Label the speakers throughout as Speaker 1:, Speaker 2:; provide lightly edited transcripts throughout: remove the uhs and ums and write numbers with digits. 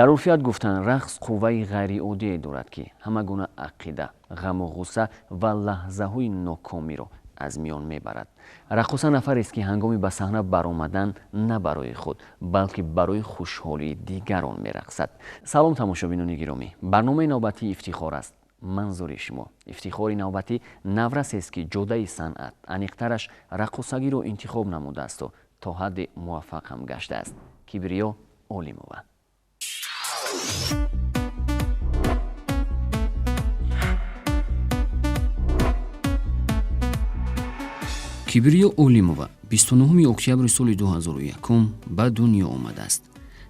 Speaker 1: Дар урфият гуфтанд, рақс қувваи ғайриоддие дорад, ки ҳама гуна ақида, ғаму ғусса ва лаҳзаҳои нокомиро аз миён мебарад. Раққоса нафарест, ки ҳангоми ба саҳна баромадан на барои худ, балки барои хушҳолии дигарон мерақсад. Салом, тамошобинони гиромӣ! Барномаи навбатии Ифтихор аст. Манзури шумо. Ифтихори навбатӣ наврасест, ки ҷодаи санъат, аниқтараш раққосагиро интихоб намудаасту то ҳадде муваффақ ҳам гаштааст. Кибриё Олимова. Кибриё Олимова 29 октябри соли 2001 ба дунё омадааст.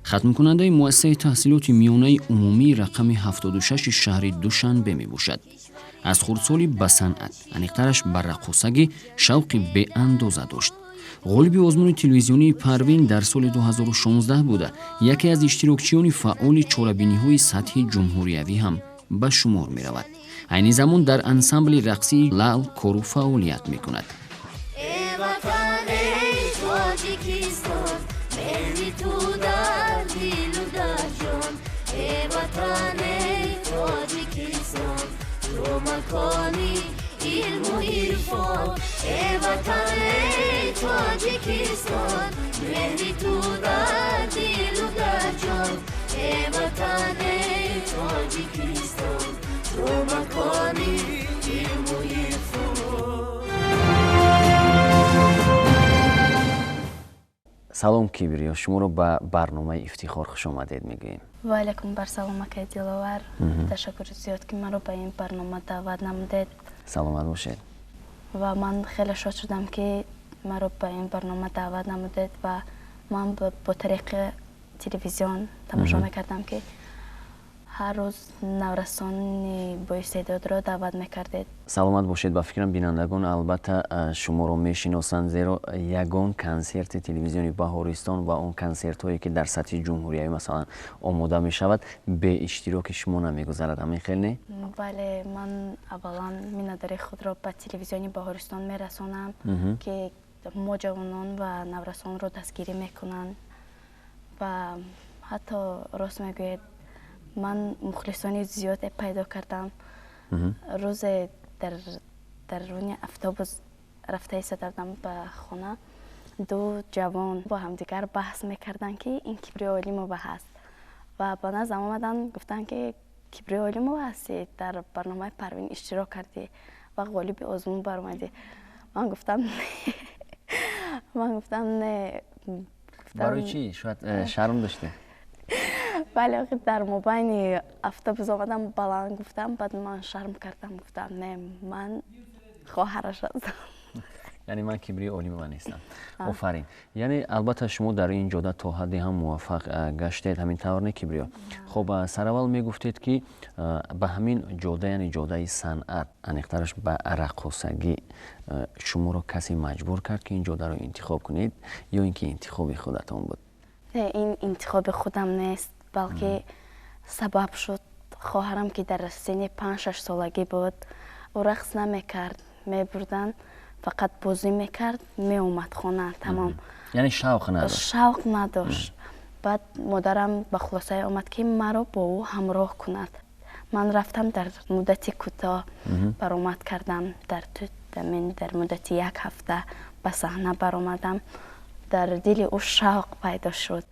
Speaker 1: Хатмкунандаи муассисаи таҳсилоти миёнаи умумии рақами 76 шаҳри Душанбе мебошад. Аз хурдсолӣ ба санъат, аниқтараш ба раққосагӣ шавқи беандоза дошт. Ғолиби озмуни телевизионии Парвин дар соли 2016 буда, яке аз иштирокчиёни фаъоли чорабиниҳои сатҳи ҷумҳуриявӣ ҳам ба шумор меравад. Айни замон дар ансамбли рақсии Лаъл кору фаъолият мекунад.
Speaker 2: Илму ирфон, э ватан, эй Тоҷикистон, меҳри ту дар дилу дар ҷон, э ватан, эй Тоҷикистон, ту макони илму ирфон.
Speaker 1: Салом, Кибриё, шуморо ба барномаи Ифтихор хушомадед мегӯем.
Speaker 3: Ва алайкум барсалом, акай Диловар. Ташаккури зиёд, ки маро ба ин барнома даъват намудед.
Speaker 1: Саломат бошед.
Speaker 3: Ва ман хеле шод шудам, ки маро ба ин барнома даъват намудед, ва ман бо тариқи телевизион тамошо мекардам, ки ҳар рӯз наврасони боистеъдодро даъват мекардед.
Speaker 1: Саломат бошед. Ба фикрам, бинандагон албатта шуморо мешиносанд, зеро ягон консерти телевизиони Баҳористон ва он консертҳое, ки дар сатҳи ҷумҳуриявӣ, масалан, омода мешавад, бе иштироки шумо намегузарад. Ҳамин хел не?
Speaker 3: Бале, ман аввалан миннатдории худро ба телевизиони Баҳористон мерасонам, ки мо ҷавонон ва наврасонро дастгирӣ мекунанд. Ва ҳатто, рост мегӯед, ман мухлисони зиёде пайдо кардам. Рӯзе дар руни автобус рафта истода будам ба хона, ду ҷавон бо ҳамдигар баҳс мекарданд, ки ин Кибриё Олимова ҳаст, ва ба наздам омаданд, гуфтанд, ки Кибриё Олимова ҳастӣ, дар барномаи Парвин иштирок кардӣ ва ғолиби озмун баромадӣ. Ман гуфтам не.
Speaker 1: Барои чӣ? Шояд шарм доштед?
Speaker 3: Бале, охир дар мобайни автобус омадам, баланд гуфтам, баъд ман шарм кардам, гуфтам: не, ман хоҳараш ҳастам.
Speaker 1: Яъне ман Кибриё Олимова нестам. Офарин! Яъне албатта шумо дар ин ҷода то ҳадде ҳам муваффақ гаштед, ҳамин тавр не, Кибриё? Хуб, сараввал мегуфтед, ки ба ҳамин ҷода, яъне ҷодаи санъат, аниқтараш ба раққосагӣ, шуморо касе маҷбур кард, ки ин ҷодаро интихоб кунед, ё ин ки интихоби худатон буд?
Speaker 3: Не, ин интихоби худам нест, балки сабаб шуд хоҳарам, ки дар синни 5-6 солагӣ буд. Ӯ рақс намекард, мебурданд, фақат бозӣ мекард, меомад хона, тамом.
Speaker 1: Яъне шавқ надошт?
Speaker 3: Шавқ надошт. Баъд модарам ба хулосае омад, ки маро бо ӯ ҳамроҳ кунад. Ман рафтам, дар муддати кӯтоҳ баромад кардам, дар муддати як ҳафта ба саҳна баромадам. Дар дили ӯ шавқ пайдо шуд.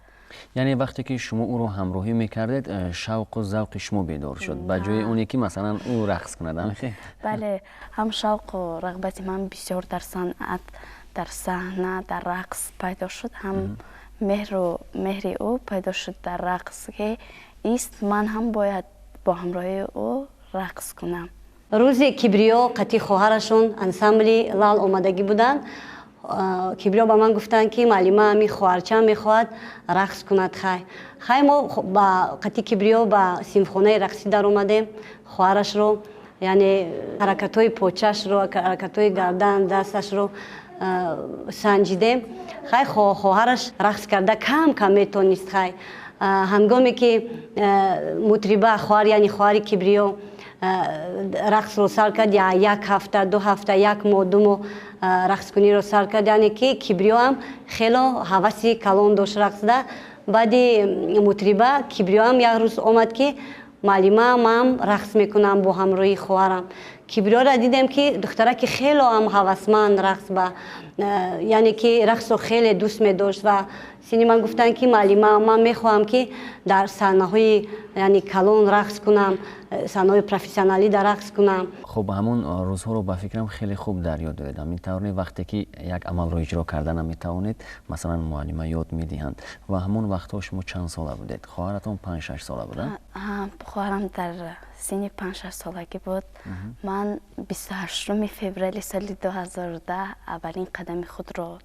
Speaker 1: Яъне вақте ки шумо ӯро ҳамроҳӣ мекардед, шавқу завқи шумо бедор шуд, ба ҷои оне ки, масалан, ӯ рақс кунад, ҳамихел?
Speaker 3: Бале, ҳам шавқу рағбати ман бисёр дар санъат, дар саҳна, дар рақс пайдо шуд, ҳам меҳру меҳри ӯ пайдо шуд дар рақс, ки ист ман ҳам бояд бо ҳамроҳии ӯ рақс кунам.
Speaker 4: Рӯзе Кибриё қати хоҳарашон ансамбли Лал омадагӣ буданд. Кибриё ба ман гуфтанд, ки муаллима, ами хоҳарчам мехоҳад рақс кунад. Хай, мо ба қати Кибриё ба синфхонаи рақсӣ даромадем. Хоҳарашро, яъне ҳаракатҳои почашро, ҳаракатҳои гардан, дасташро санҷидем. Хай, хоҳараш рақс карда кам кам метонист. Хай, ҳангоме ки мутриба хоҳар, яъне хоҳари Кибриё, рақсро сар кард, як ҳафта, 2 ҳафта, як моҳ, 2 моҳ рақскуниро сар кард, яъне ки Кибриёам хело ҳаваси калон дошт рақсда. Баъди мутриба Кибриёам як рӯз омад, ки муаллима, ман рақс мекунам бо ҳамроҳии хоҳарам. Кибриёро дидем, ки духтараки хело ҳам ҳавасманд рақс ба, яъне ки рақсро хеле дӯст медошт. Ва сини ман гуфтанд, ки муаллима, ман мехоҳам, ки дар саҳнаҳои, яъне, калон рақс кунам, саҳнаҳои профессионалӣ дар рақс кунам.
Speaker 1: Хуб, ҳамон рӯзҳоро ба фикрам хеле хуб дар ёд доред. Ҳамин тавр не? Вақте ки як амалро иҷро карда наметавонед, масалан, муаллима ёд медиҳанд. Ва ҳамон вақтҳо шумо чанд сола будед? Хоҳаратон 5-6 сола буданд?
Speaker 3: Хоҳарам дар синни 5-6 солагӣ буд. Ман 28 феврали соли 2010 аввалин қадами худро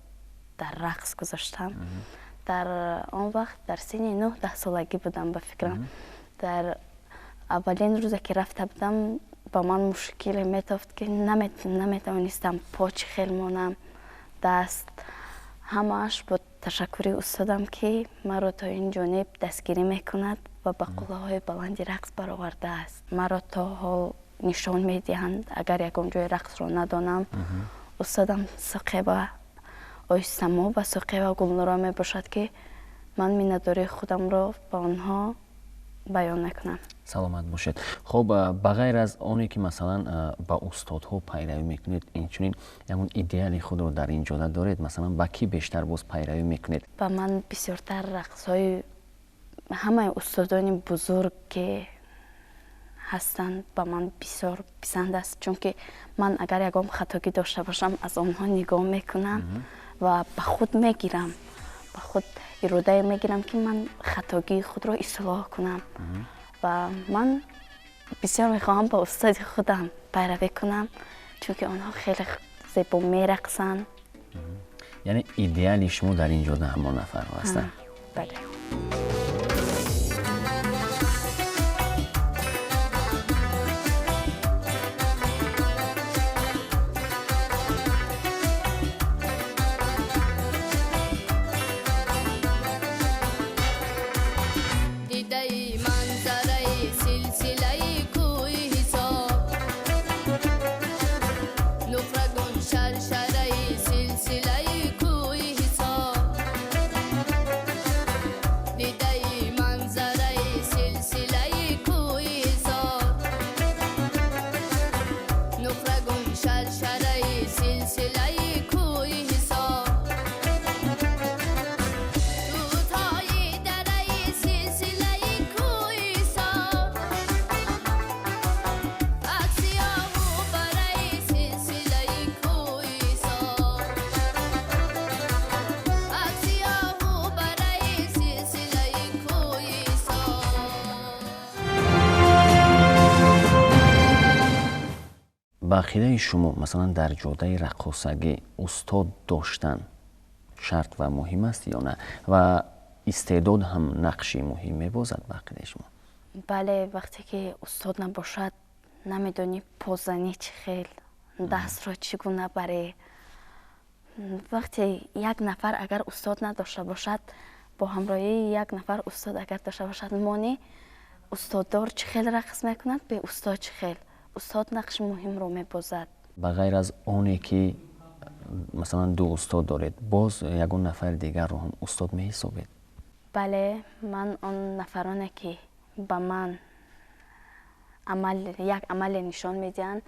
Speaker 3: дар рақс гузоштам. Дар он вақт дар синни 9-10 солагӣ будам, ба фикрам. Дар аввалин рӯзе ки рафта будам, ба ман мушкиле метофт, ки наметавонистам по чӣ хел монам, даст, ҳамааш. Бо ташаккури устодам, ки маро то ин ҷониб дастгирӣ мекунад ва ба қуллаҳои баланди рақс баровардааст. Маро то ҳол нишон медиҳанд, агар ягон ҷои рақсро надонам. Устодам Соқеба Оистамо ва Соқеба Гулнуро мебошад, ки ман миннатдории худамро ба онҳо баён мекунам.
Speaker 1: Саломат бошед. Хуб, ба ғайр аз оне ки, масалан, ба устодҳо пайравӣ мекунед, инчунин ягон идеали худро дар ин ҷода доред? Масалан, ба кӣ бештар боз пайравӣ мекунед?
Speaker 3: Ба ман бисёртар рақсҳои ҳамаи устодони бузург, ки ҳастанд, ба ман бисёр писанд аст, чунки ман агар ягон хатогӣ дошта бошам, аз онҳо нигоҳ мекунам ва ба худ мегирам, ба худ иродае мегирам, ки ман хатогии худро ислоҳ кунам. Ва ман бисёр мехоҳам ба устоди худам пайравӣ кунам, чунки онҳо хеле зебо мерақсанд.
Speaker 1: Яъне идеали шумо дар ин ҷода ҳамон нафарҳо ҳастанд?
Speaker 3: Бале.
Speaker 1: Ба ақидаи шумо, масалан, дар ҷодаи раққосагӣ устод доштан шарт ва муҳим аст ё на? Ва истеъдод ҳам нақши муҳим мебозад ба ақидаи шумо?
Speaker 3: Бале, вақте ки устод набошад, намедонӣ позанӣ чӣ хел, дастро чӣ гуна барӣ. Вақте як нафар агар устод надошта бошад, бо ҳамроҳии як нафар устод агар дошта бошад, монӣ устоддор чӣ хел рақс мекунад, бе устод чӣ хел. Устод нақши муҳимро мебозад.
Speaker 1: Ба ғайр аз оне ки, масалан, ду устод доред, боз ягон нафари дигарро ҳам устод меҳисобед?
Speaker 3: Бале, ман он нафароне, ки ба ман як амале нишон медиҳанд,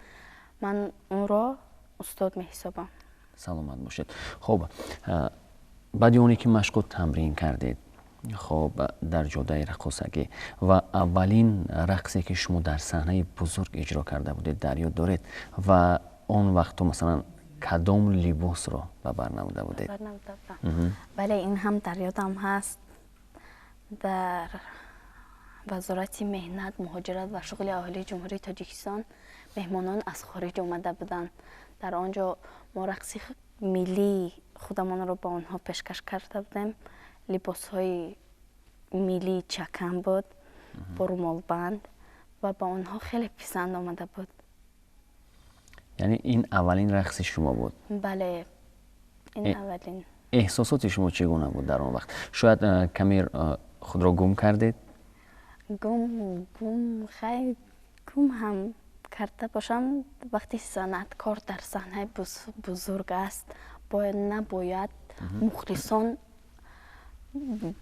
Speaker 3: ман онро устод меҳисобам.
Speaker 1: Саломат бошед. Хуб, баъди оне ки машқу тамрин кардед, хоб, дар ҷодаи раққосагӣ, ва аввалин рақсе ки шумо дар саҳнаи бузург иҷро карда будед, дар ёд доред? Ва он вақтҳо, масалан, кадом либосро ба бар намуда будед?
Speaker 3: Бале, ин ҳам дар ёдам ҳаст. Дар Вазорати меҳнат, муҳоҷират ва шуғли аҳолии Ҷумҳурии Тоҷикистон меҳмонон аз хориҷ омада буданд. Дар он ҷо мо рақси миллии худамонро ба онҳо пешкаш карда будем. Либосҳои миллии чакан буд бо румолбанд ва ба онҳо хеле писанд омада буд.
Speaker 1: Яъне ин аввалин рақси шумо буд?
Speaker 3: Бале, ин аввалин.
Speaker 1: Эҳсосоти шумо чӣ гуна буд дар он вақт? Шояд каме худро гум кардед?
Speaker 3: Гум, гум, хай, гум ҳам карда бошам. Вақте санъаткор дар саҳнаи бузург аст, бояд набояд мухлисон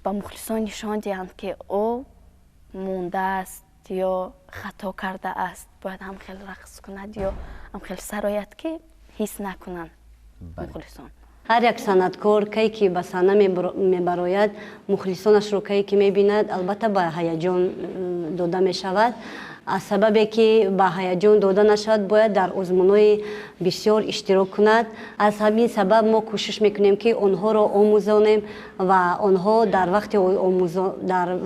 Speaker 3: Ба мухлисон нишон диҳанд, ки ӯ мондааст ё хато кардааст, бояд ҳам хел рақс кунад ё ҳам хел сарояд, ки ҳис накунанд мухлисон.
Speaker 4: Ҳар як санъаткор, кае ки ба саҳна мебарояд, мухлисонашро кае ки мебинад, албатта, ба ҳаяҷон дода мешавад. Аз сабабе ки ба ҳаяҷон дода нашавад, бояд дар озмунҳои бисёр иштирок кунад. Аз ҳамин сабаб мо кӯшиш мекунем, ки онҳоро омӯзонем ва онҳо дар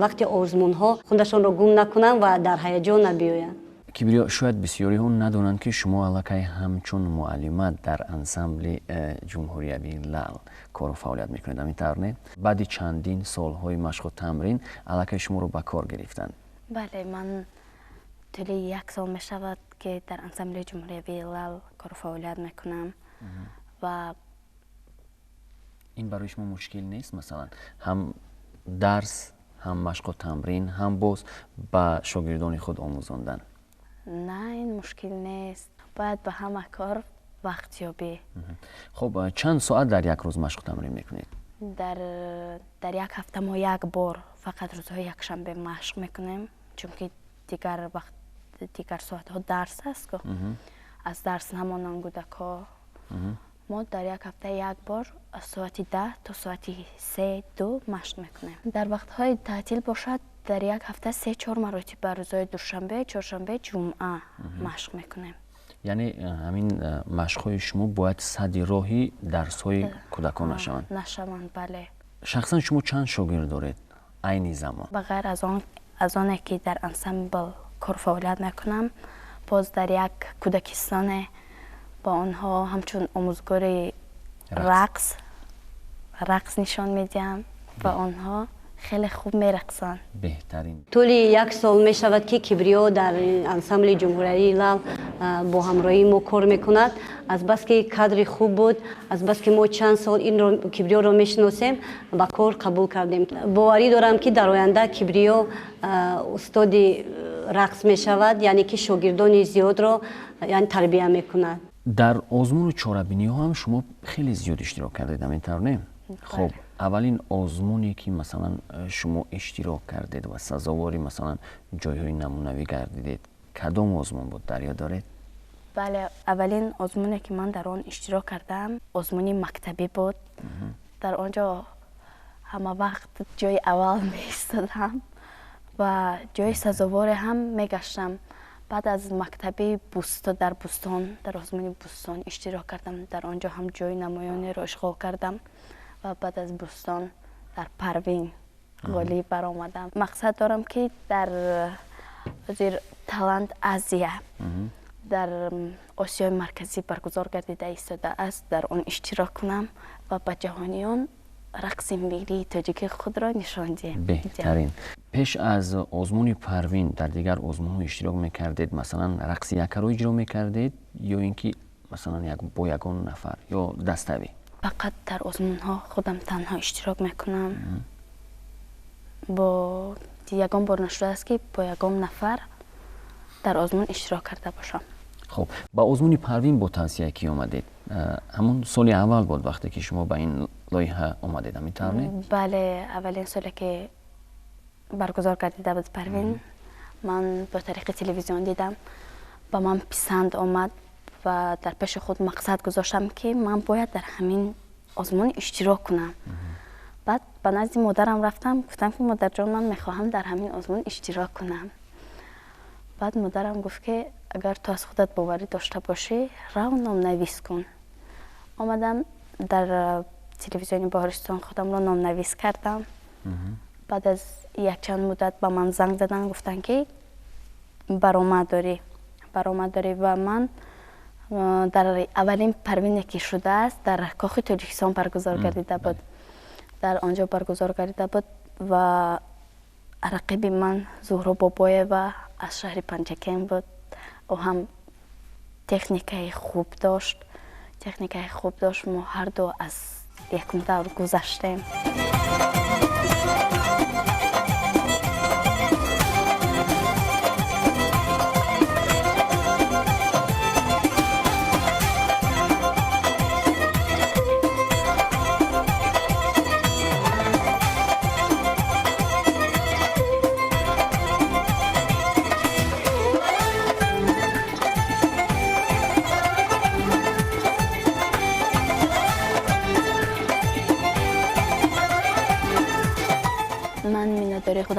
Speaker 4: вақти озмунҳо худашонро гум накунанд ва дар ҳаяҷон набиёянд.
Speaker 1: Кибриё, шояд бисёриҳо надонанд, ки шумо аллакай ҳамчун муаллима дар ансамбли ҷумҳуриявии Лал кору фаъолият мекунед, ҳамин тавр не? Баъди чандин солҳои машқу тамрин аллакай шуморо ба кор гирифтанд.
Speaker 3: Бале, ман тӯли як сол мешавад, ки дар ансамбли ҷумҳуриявии Лал кору фаъолият мекунам ва
Speaker 1: Ин барои шумо мушкил нест? Масалан, ҳам дарс, ҳам машқу тамрин, ҳам боз ба шогирдони худ омӯзондан.
Speaker 3: На, ин мушкил нест, бояд ба ҳама кор вақт ёбӣ.
Speaker 1: Хуб, чанд соат дар як рӯз машқу тамрин мекунед?
Speaker 3: Дар як ҳафта мо як бор, фақат рӯзҳои якшанбе машқ мекунем, чунки дигар вақт, дигар соатҳо дарс аст ку, аз дарс намонанд кӯдакҳо. Мо дар як ҳафта як бор аз соати 10 то соати 3-2 машқ мекунем. Дар вақтҳои таътил бошад, дар як ҳафта 3-4 маротиба, рӯзҳои душанбе, чоршанбе, ҷумъа машқ мекунем.
Speaker 1: Яъне ҳамин машқҳои шумо бояд садди роҳи дарсҳои кӯдакон нашаванд?
Speaker 3: Нашаванд, бале.
Speaker 1: Шахсан шумо чанд шогирд доред айни замон?
Speaker 3: Ба ғайр аз оне ки дар ансамбл корфаъолият мекунам, боз дар як кӯдакистоне ба онҳо ҳамчун омӯзгори рақс нишон медиҳам ва онҳо хеле хуб мерақсанд.
Speaker 1: Беҳтарин.
Speaker 4: Тӯли як сол мешавад, ки Кибриё дар ансамбли ҷумҳуриявии Лал бо ҳамроҳии мо кор мекунад. Азбаски кадри хуб буд, азбаски мо чанд сол инро, Кибриёро мешиносем, ба кор қабул кардем. Боварӣ дорам, ки дар оянда Кибриё устоди рақс мешавад, яъне ки шогирдони зиёдро, яъне, тарбия мекунад.
Speaker 1: Дар озмуну чорабиниҳо ҳам шумо хеле зиёд иштирок кардед, ҳамин тавр не? Хуб, аввалин озмуне ки, масалан, шумо иштирок кардед ва сазовори, масалан, ҷойҳои намунавӣ гардидед, кадом озмун буд, дар ёд доред?
Speaker 3: Бале, аввалин озмуне ки ман дар он иштирок кардам, озмуни мактабӣ буд. Дар он ҷо ҳама вақт ҷои аввал меистодам ва ҷои сазоворе ҳам мегаштам. Баъд аз мактаби Бусто, дар Бустон, дар озмуни Бустон иштирок кардам, дар он ҷо ҳам ҷои намоёнеро ишғол кардам ва баъд аз Бустон дар Парвин ғолиб баромадам. Мақсад дорам, ки дар ҳозир Талант Азия дар Осиёи Марказӣ баргузор гардида истодааст, дар он иштирок кунам ва ба ҷаҳониён рақси миллии тоҷикии худро нишон диҳам.
Speaker 1: Беҳтарин. Пеш аз озмуни Парвин дар дигар озмунҳо иштирок мекардед? Масалан, рақси якаро иҷро мекардед ё ин ки, масалан, бо ягон нафар ё даставӣ?
Speaker 3: Фақат дар озмунҳо худам танҳо иштирок мекунам. Бо ягон бор нашудааст, ки бо ягон нафар дар озмун иштирок карда бошам.
Speaker 1: Хуб, ба озмуни Парвин бо тавсия кӣ омадед? Ҳамон соли аввал буд, вақте ки шумо ба ин лоиҳа омадед, ҳамин тавр не?
Speaker 3: Бале, аввалин соле ки баргузор гардида буд Парвин, ман бо тариқи телевизион дидам, ба ман писанд омад ва дар пеши худ мақсад гузоштам, ки ман бояд дар ҳамин озмун иштирок кунам. Баъд ба назди модарам рафтам, гуфтам, ки модарҷон, ман мехоҳам дар ҳамин озмун иштирок кунам. Баъд модарам гуфт, ки агар ту аз худат боварӣ дошта бошӣ, рав, номнавис кун. Омадам, дар телевизиони Баҳористон худамро номнавис кардам. Баъд аз якчанд муддат ба ман занг заданд, гуфтанд, ки баромад дорӣ, баромад дорӣ. Ва ман дар аввалин Парвине ки шудааст, дар Кохи Тоҷикистон баргузор гардида буд, дар он ҷо баргузор гардида буд ва рақиби ман Зуҳро Бобоева аз шаҳри Панҷакент буд. Ӯ ҳам техникаи хуб дошт, техникаи хуб дошт. Мо ҳарду аз якум давр гузаштем.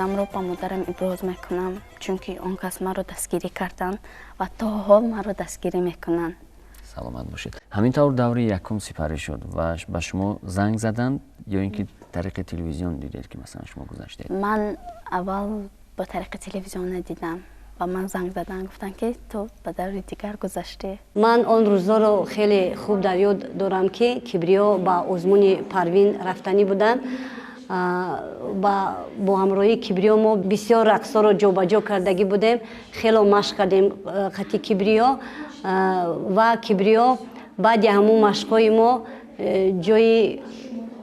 Speaker 3: худамро ба модарам иброз мекунам, чунки он кас маро дастгирӣ карданд ва то ҳол маро дастгирӣ мекунанд.
Speaker 1: Саломат бошед. Ҳамин тавр даври якум сипарӣ шуд ва ба шумо занг заданд ё ин ки тариқи телевизион дидед, ки масалан шумо гузаштед?
Speaker 3: Ман аввал ба тариқи телевизион дидам ва ман занг заданд, гуфтанд, ки ту ба даври дигар гузаштӣ.
Speaker 4: Ман он рӯзҳоро хеле хуб дар ёд дорам, ки Кибриё ба озмуни Парвин рафтанӣ буданд. Бо ҳамроҳии Кибриё мо бисёр рақсҳоро ҷобаҷо кардагӣ будем, хело машқ кардем қати Кибриё, ва Кибриё баъди ҳамун машқҳои мо ҷои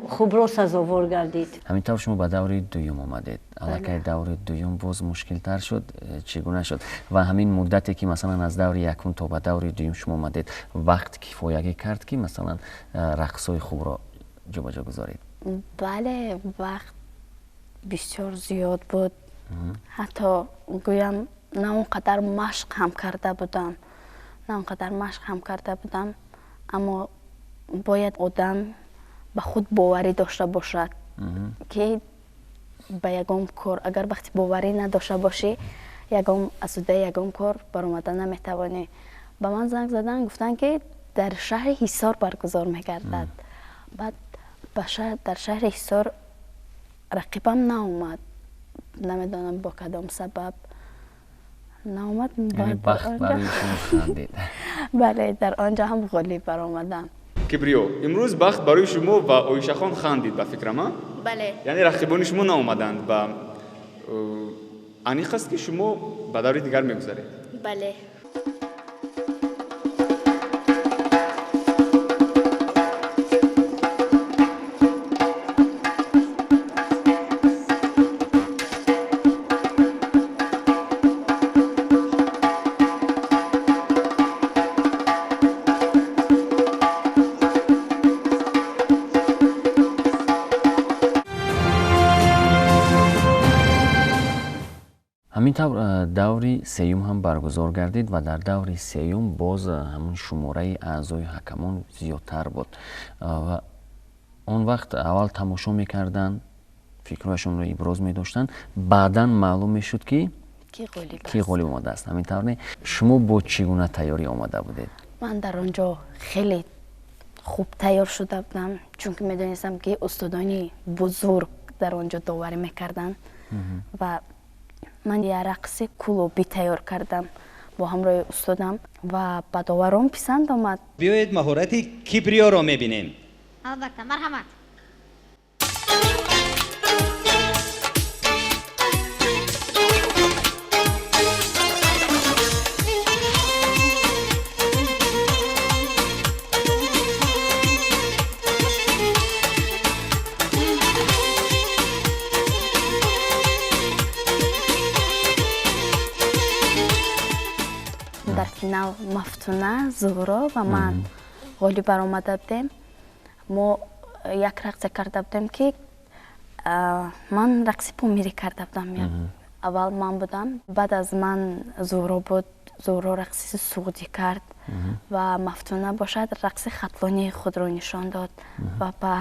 Speaker 4: хубро сазовор гардид.
Speaker 1: Ҳамин тавр шумо ба даври дуюм омадед. Аллакай даври дуюм боз мушкилтар шуд, чӣ гуна шуд? Ва ҳамин муддате, ки масалан аз даври якум то ба даври дуюм шумо омадед, вақт кифоягӣ кард, ки масалан рақсҳои хубро ҷобаҷо гузоред?
Speaker 3: Бале, вақт бисёр зиёд буд. Ҳатто гӯям, на он қадар машқ ҳам карда будам, на он қадар машқ ҳам карда будам, аммо бояд одам ба худ боварӣ дошта бошад, ки ба ягон кор агар вақти боварӣ надошта бошӣ, ягон аз уҳдаи ягон кор баромада наметавонӣ. Ба ман занг заданд, гуфтанд, ки дар шаҳри Ҳисор баргузор мегардад. Баъд дар шаҳри Ҳисор рақибам наомад, намедонам бо кадом сабаб наомад. Бале, дар он ҷо ҳам ғолиб баромадам.
Speaker 5: Кибриё, имрӯз бахт барои шумо ва Оишахон хандид, ба фикрам, а?
Speaker 3: Бале.
Speaker 5: Яъне рақибони шумо наомаданд ва аниқ аст, ки шумо ба даври дигар мегузаред.
Speaker 3: Бале.
Speaker 1: Ҳамин тавр даври сеюм ҳам баргузор гардид ва дар даври сеюм боз ҳамун шумораи аъзои ҳакамон зиёдтар буд ва он вақт аввал тамошо мекарданд, фикрҳояшонро иброз медоштанд, баъдан маълум мешуд, ки кӣ ғолиб омадааст. Ҳамин тавр не? Шумо бо чӣ гуна тайёрӣ омада будед?
Speaker 3: Ман дар он ҷо хеле хуб тайёр шуда будам, чунки медонистам, ки устодони бузург дар он ҷо доварӣ мекарданд ва ман як рақси кулобӣ тайёр кардам бо ҳамроҳи устодам ва ба доварон писанд омад.
Speaker 6: Биёед, маҳорати Кибриёро мебинем.
Speaker 2: Албатта, марҳамат.
Speaker 3: Дар финал Мафтуна, Зуҳро ва ман ғолиб баромада будем. Мо як рақсе карда будем, ки ман рақси помирӣ карда будам. Аввал ман будам, баъд аз ман Зуҳро буд. Зуҳро рақси суғдӣ кард ва Мафтуна бошад, рақси хатлонии худро нишон дод ва ба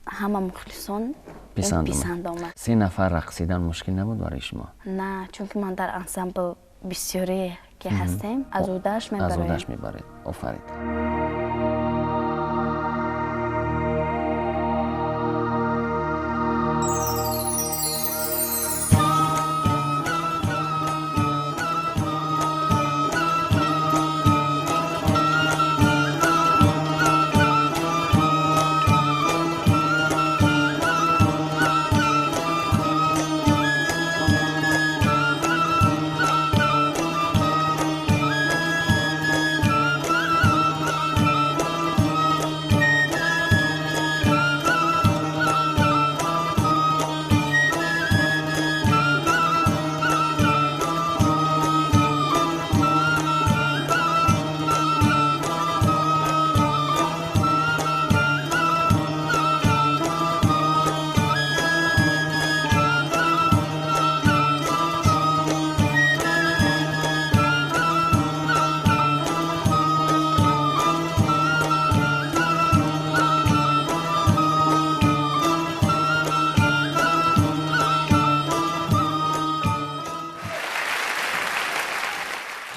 Speaker 3: ҳама мухлисон писанд омад.
Speaker 1: Се нафар рақсидан мушкил набуд барои шумо?
Speaker 3: На, чунки ман дар ансамбл бисёре ки ҳастем, аз уҳдааш мебароем.
Speaker 1: Аз уҳдааш мебаред. Офарин.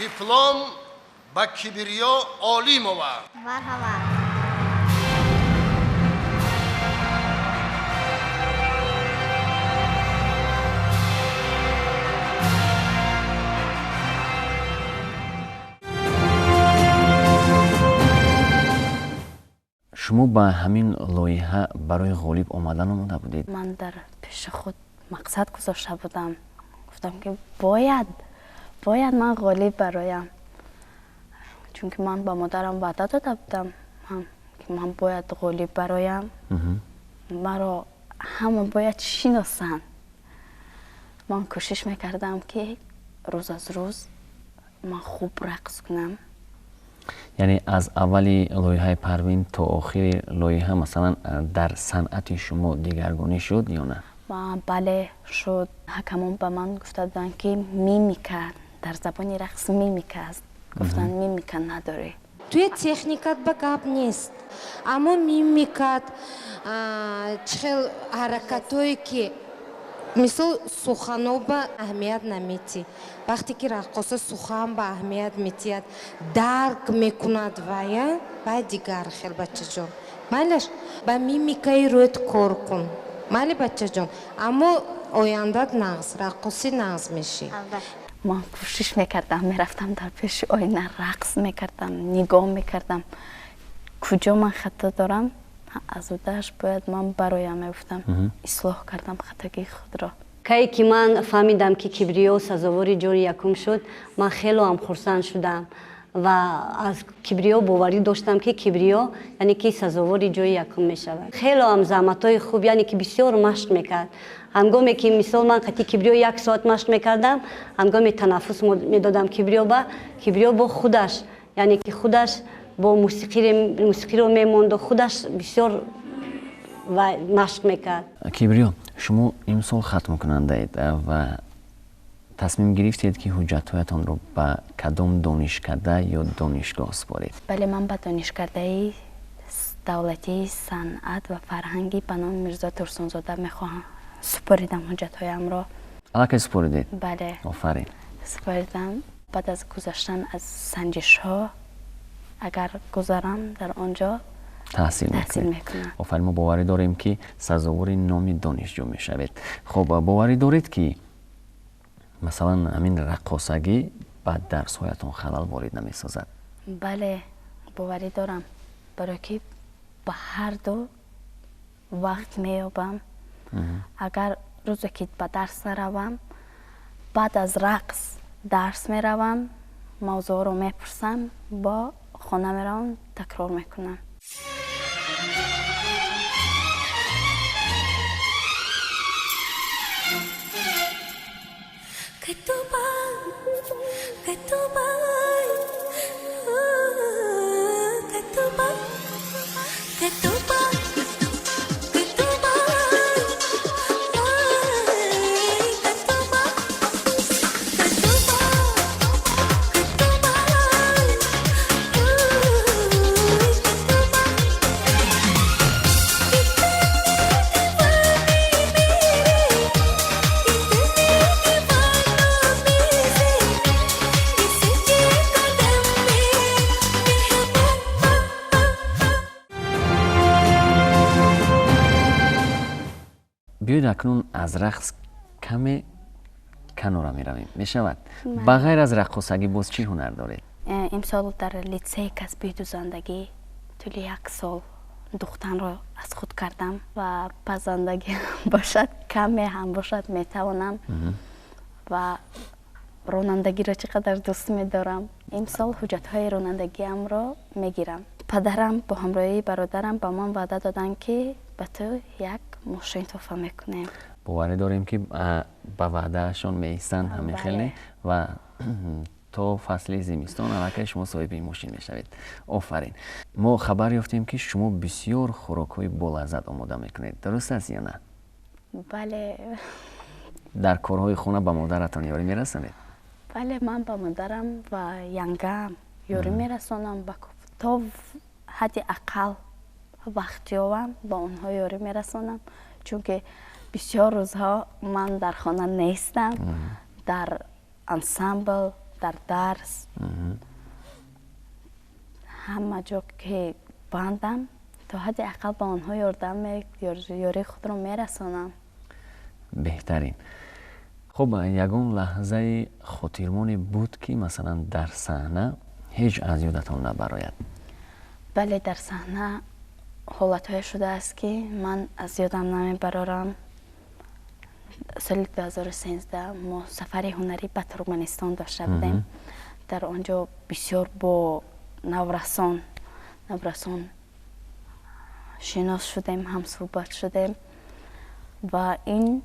Speaker 7: Диплом ба Кибриё Олимова.
Speaker 2: Марҳамат.
Speaker 1: Шумо ба ҳамин лоиҳа барои ғолиб омадан омода будед?
Speaker 3: Ман дар пеши худ мақсад гузошта будам. Гуфтам ки бояд ман ғолиб бароям. Чунки ман ба модарам ваъда дода будам, ки ман бояд ғолиб бароям. Маро ҳама бояд шиносанд. Ман кӯшиш мекардам, ки рӯз аз рӯз ман хуб рақс кунам.
Speaker 1: Яъне аз аввали лоиҳаи Парвин то охири лоиҳа, масалан, дар санъати шумо дигаргунӣ шуд ё на?
Speaker 3: Бале, шуд. Ҳакамон ба ман гуфта буданд, ки мимика, дар забони рақс мимика аст. Гуфтанд, мимика надорӣ.
Speaker 8: Туи техникат ба гап нест, аммо мимикат, чӣ хел ҳаракатое ки мисол сухано ба аҳамият наметӣ. Вақте ки раққоса сухан ба аҳамият метиҳад, дарк мекунад, вая вай дигар хел. Бачаҷон, майлаш, ба мимикаи рӯд кор кун. Майли, бачаҷон, аммо ояндат нағз, раққоси нағз мешӣ.
Speaker 3: Ман кӯшиш мекардам, мерафтам дар пеши оина, рақс мекардам, нигоҳ мекардам, куҷо ман хато дорам, аз удааш бояд ман бароям, мегуфтам, ислоҳ кардам хатогии худро.
Speaker 4: Кае ки ман фаҳмидам, ки Кибриё сазовори ҷои якум шуд, ман хелоам хурсанд шудам ва аз Кибриё боварӣ доштам, ки Кибриё яъне ки сазовори ҷои якум мешавад. Хелоам заҳматҳои хуб, яъне ки бисёр машқ мекард. Ҳангоме ки мисол ман қати Кибриё як соат машқ мекардам, ҳангоме танаффус медодам Кибриё ба Кибриё бо худаш, яъне ки худаш бо мусиқиро мемонду худаш бисёр машқ мекард.
Speaker 1: Кибриё, шумо имсол хатмкунандаед ва тасмим гирифтед, ки ҳуҷҷатҳоятонро ба кадом донишкада ё донишгоҳ супоред?
Speaker 3: Бале, ман ба донишкадаи давлатии санъат ва фарҳангӣ ба номи Мирзо Турсунзода мехоҳам супоридам ҳуҷҷатҳоямро.
Speaker 1: Аллакай супоридед?
Speaker 3: Бале.
Speaker 1: Офарин.
Speaker 3: Супоридам. Баъд аз гузаштан аз санҷишҳо, агар гузарам, дар он ҷо
Speaker 1: таҳсил мекунам. Офарин, мо боварӣ дорем, ки сазовори номи донишҷӯ мешавед. Хуб, боварӣ доред, ки масалан ҳамин раққосагӣ ба дарсҳоятон халал ворид намесозад?
Speaker 3: Бале, боварӣ дорам, барое ки ба ҳар ду вақт меёбам. Агар рӯзе ки ба дарс наравам, баъд аз рақс дарс меравам, мавзӯъро мепурсам, бо хона меравам, такрор мекунам.
Speaker 1: Биёед, акнун аз рақс каме канора меравем, мешавад? Ба ғайр аз раққосагӣ боз чӣ ҳунар доред?
Speaker 3: Имсол дар литсеи касбии дузандагӣ тӯли як сол духтанро аз худ кардам ва пазандагӣ бошад, каме ҳам бошад, метавонам. Ва ронандагиро чӣ қадар дӯст медорам. Имсол ҳуҷҷатҳои ронандагиамро мегирам. Падарам бо ҳамроҳии бародарам ба ман ваъда доданд, ки ба ту як мошин тӯҳфа мекунем.
Speaker 1: Боварӣ дорем, ки ба ваъдаашон меистанд ҳамин хеле ва то фасли зимистон аллакай шумо соҳиби ин мошин мешавед. Офарин. Мо хабар ёфтем, ки шумо бисёр хӯрокҳои болаззат омода мекунед, дуруст аст ё на?
Speaker 3: Бале.
Speaker 1: Дар корҳои хона ба модаратон ёрӣ мерасонед?
Speaker 3: Бале, ман ба модарам ва янгаам ёрӣ мерасонам. То ҳадди ақал вақт ёвам, ба онҳо ёрӣ мерасонам, чунки бисёр рӯзҳо ман дар хона нестам, дар ансамбл дар дарс, ҳама ҷо ки бандам, то ҳадди ақал ба онҳо ёрдам, ёрии худро мерасонам.
Speaker 1: Беҳтарин. Хуб, ягон лаҳзаи хотирмоне буд, ки масалан дар саҳна ҳеҷ аз ёдатон набарояд?
Speaker 3: Бале, дар саҳна ҳолатҳое шудааст, ки ман аз ёдам намебарорам. Соли 2013 мо сафари ҳунарӣ ба Туркманистон дошта будем. Дар он ҷо бисёр бо наврасон шинос шудем, ҳамсӯҳбат шудем ва ин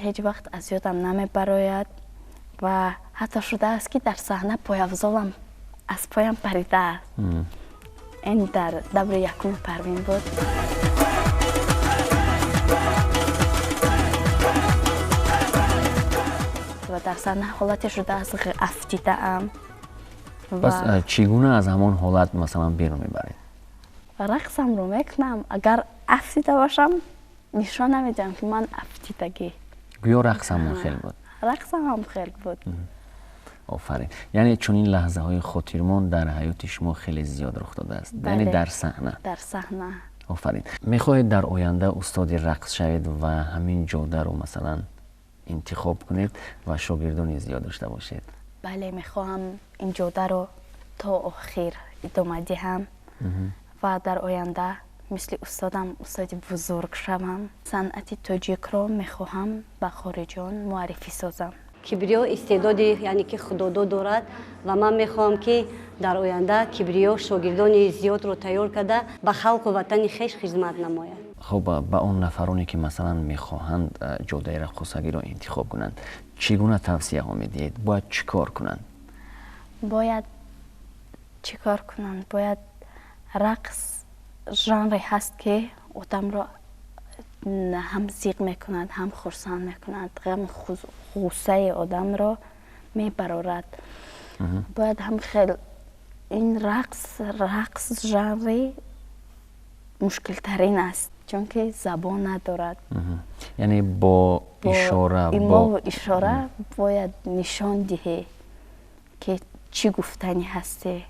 Speaker 3: ҳеҷ вақт аз ёдам намебарояд. Ва ҳатто шудааст, ки дар саҳна пойафзолам аз поям паридааст. Ин дар даври якуми Парвин буд. Ва дар саҳна ҳолате шудааст, афтидаам.
Speaker 1: Пас чӣ гуна аз ҳамон ҳолат масалан берун мебаред?
Speaker 3: Рақсамро мекунам. Агар афтида бошам, нишон намедиҳам, ки ман афтидагӣ.
Speaker 1: Гӯё рақсамон хел буд.
Speaker 3: Рақсам ҳам хел буд.
Speaker 1: Офарин. Яъне чунин лаҳзаҳои хотирмон дар ҳаёти шумо хеле зиёд рух додааст, яъне дар саҳна.
Speaker 3: Дар саҳна.
Speaker 1: Офарин. Мехоҳед дар оянда устоди рақс шавед ва ҳамин ҷодаро масалан интихоб кунед ва шогирдони зиёд дошта бошед?
Speaker 3: Бале, мехоҳам ин ҷодаро то охир идома диҳам ва дар оянда мисли устодам устоди бузург шавам. Санъати тоҷикро мехоҳам ба хориҷон муаррифӣ созам.
Speaker 4: Кибриё истеъдоди, яъне ки худодод дорад ва ман мехоҳам, ки дар оянда Кибриё шогирдони зиёдро тайёр карда, ба халқу ватани хеш хизмат намояд.
Speaker 1: Хуб, ба он нафароне, ки масалан мехоҳанд ҷодаи раққосагиро интихоб кунанд, чӣ гуна тавсияҳо медиҳед? Бояд чӣ кор кунанд?
Speaker 3: Бояд чӣ кор кунанд? Бояд рақс жанре ҳаст, ки одамро ҳам зиқ мекунад, ҳам хурсанд мекунад, ғаму ғуссаи одамро мебарорад. Бояд ҳам хел ин рақс жанри мушкилтарин аст, чунки забон надорад.
Speaker 1: Яъне бо ишора,
Speaker 3: имову ишора бояд нишон диҳӣ, ки чӣ гуфтанӣ ҳастӣ.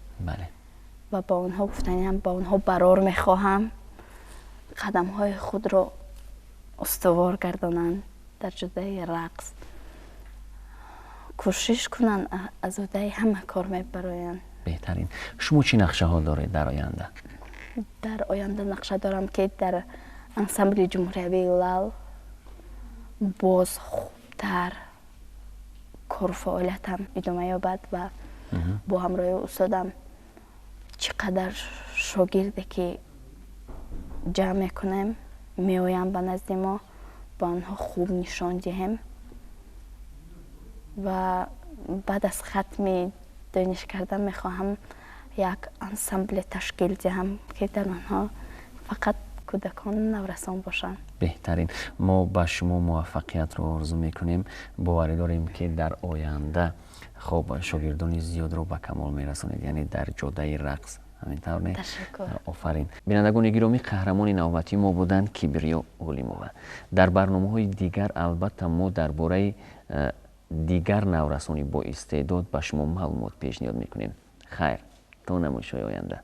Speaker 3: Ва ба онҳо гуфтаниам, ба онҳо барор мехоҳам, қадамҳои худро устувор гардонанд дар ҷодаи рақс, кӯшиш кунанд, аз уҳдаи ҳама кор мебароянд.
Speaker 1: Беҳтарин. Шумо чӣ нақшаҳо доред дар оянда?
Speaker 3: Дар оянда нақша дорам, ки дар ансамбли ҷумҳуриявии Лал боз хубтар кору фаъолиятам идома ёбад ва бо ҳамроҳии устодам чӣ қадар шогирде ки ҷамъ мекунем, меоянд ба назди мо, ба онҳо хуб нишон диҳем. Ва баъд аз хатми дониш кардан мехоҳам як ансамбле ташкил диҳам, ки дар онҳо фақат кӯдакону наврасон бошанд.
Speaker 1: Беҳтарин. Мо ба шумо муваффақиятро орзу мекунем. Боварӣ дорем, ки дар оянда хуб шогирдони зиёдро ба камол мерасонед, яъне дар ҷодаи рақс. Ҳамин тавр, не?
Speaker 3: Ташаккур.
Speaker 1: Офарин. Бинандагони гиромӣ, қаҳрамони навбатии мо буданд Кибриё Олимова. Дар барномаҳои дигар албатта мо дар бораи дигар наврасони боистеъдод ба шумо маълумот пешниҳод мекунем. Хайр, то намоишҳои оянда.